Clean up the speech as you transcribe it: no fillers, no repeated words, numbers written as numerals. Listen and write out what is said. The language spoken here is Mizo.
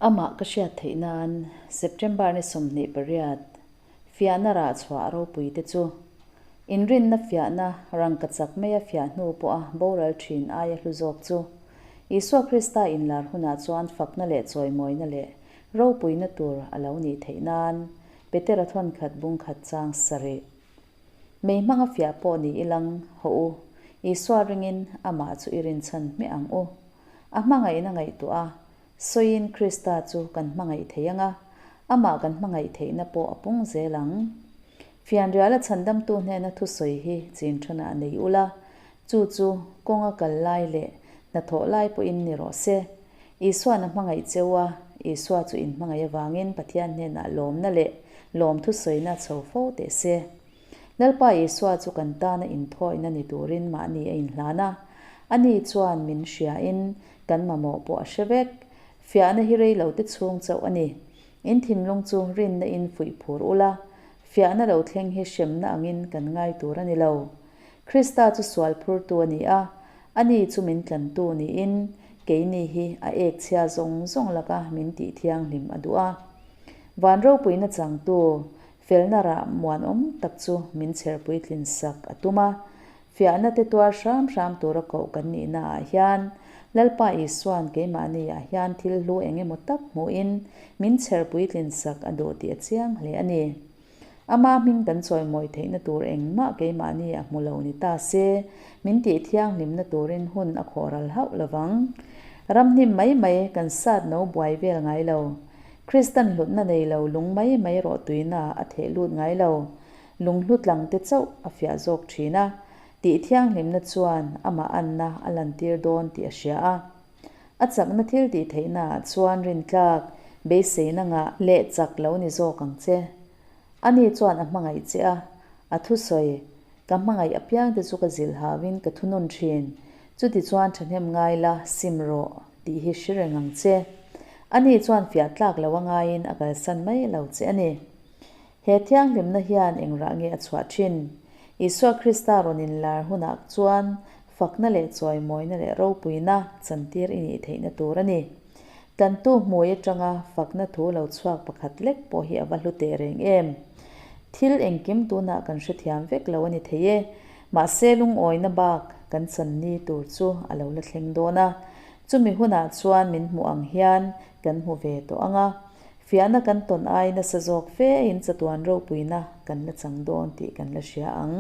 Amah ka hriat theih nan September ni 28 fiahna rah chhuah ropui te chu inrinna fiahna rangkachak maia fiah hnu pawha boral thin aia hlu zawk chu Isua Krista inlar hunah chuan fakna leh chawimawina leh ropuina tur a lo nih theih nan Petera thawnkhat bungkhat chang sarih. Mei hmanga fiah pawh ni ilang, hawh u, Isua ringin amah chu i rinchhan hmiah ang u. A hmangaihna ngaihtuah a, sawiin Krista chu kan hmangaih thei ang a, amah kan hmangaih theihna pawh a pung zel ang. Fianriala chhandamtu hnena thusawi hi chin thanah nei ula, chu chu kawnga kal lai leh hnathawh lai pawhin ni rawh se. Isua'n a hmangaih cheu a, Isua chu in hmangaih avangin Pathian hnenah lawmna leh lawmthu sawina a chho fo teh se. Lalpa Isua chu kan tana inthawina ni turin mahni a inhlan a, ani chuan min hriain kan mamawh pawh a hre vek. Fiahna hi rei lo te chhung chauh a ni. In thinlung chu rinna in fuih phur ula, fiahna lo thleng hi hremna angin kan ngai tur a ni lo. Krista chu sual phurtu a ni a, Ani chu min tlantu niin keini hi a ek chhia zawng zawng laka min tih thianghlim a duh a. Van ropuina changtu felna rah muanawm tak chu min chher puitlin sak a tum a. Fiahna te tuar hram hram tura koh kan nihna ah hian Lalpa Isua'n keimahni ah hian thil hlu eng emaw tak hmuhin min chher puitlin sak a duh tih a chiang hle a ni. Ama hming kan chawimawi theihna tur engmah keimahni a hmu lo ni ta se, min tih thianghlimna turin hun a khawh ral hauh lo vang. Ramhnim mai mai kan sat no buai vel ngai lo. Kristan hlutna nei lo lung mai mai rawh tuina a theh lut ngai lo. Lung hlu tlang te chauh a fiah zawk thin a, tih thianghlimna chuan amah anna a lantir dawn tih a hria a. A chakna thil tih theihnaah chuan rintlak, beiseina ngah leh chak lo ni zawk ang che. Ani chuan a hmangaih che a, a thusawi, Ka hmangaih apiangte chu ka zilh hauin ka thunun thin, chuti chuan thahnem ngai la, sim rawh, tih hi hre reng ang che. Ani chuan fiah tlak lo a ngaiin a kalsan mai lo che a ni. He thianghlimna hian engrah nge a chhuah thin? Isua Krista rawn inlar hunah chuan fakna leh chawimawina leh ropuina chantir i nih theihna tur a ni. Tlantu hmui atanga fakna thu lo chhuak pakhat lek pawh hi a va hlu teh reng em? Thil engkim tunah kan hrethiam vek lo a ni thei e. Mahse lungawina bak kan chan ni tur chu a lo la thleng dawn a. Chumi hunah chuan min hmuh ang hian kan hmu ve tawh ang a. Fiahna kan tawn ai nasa zawk fe in chatuan ropuina kan la chang dawn tih kan la hria ang.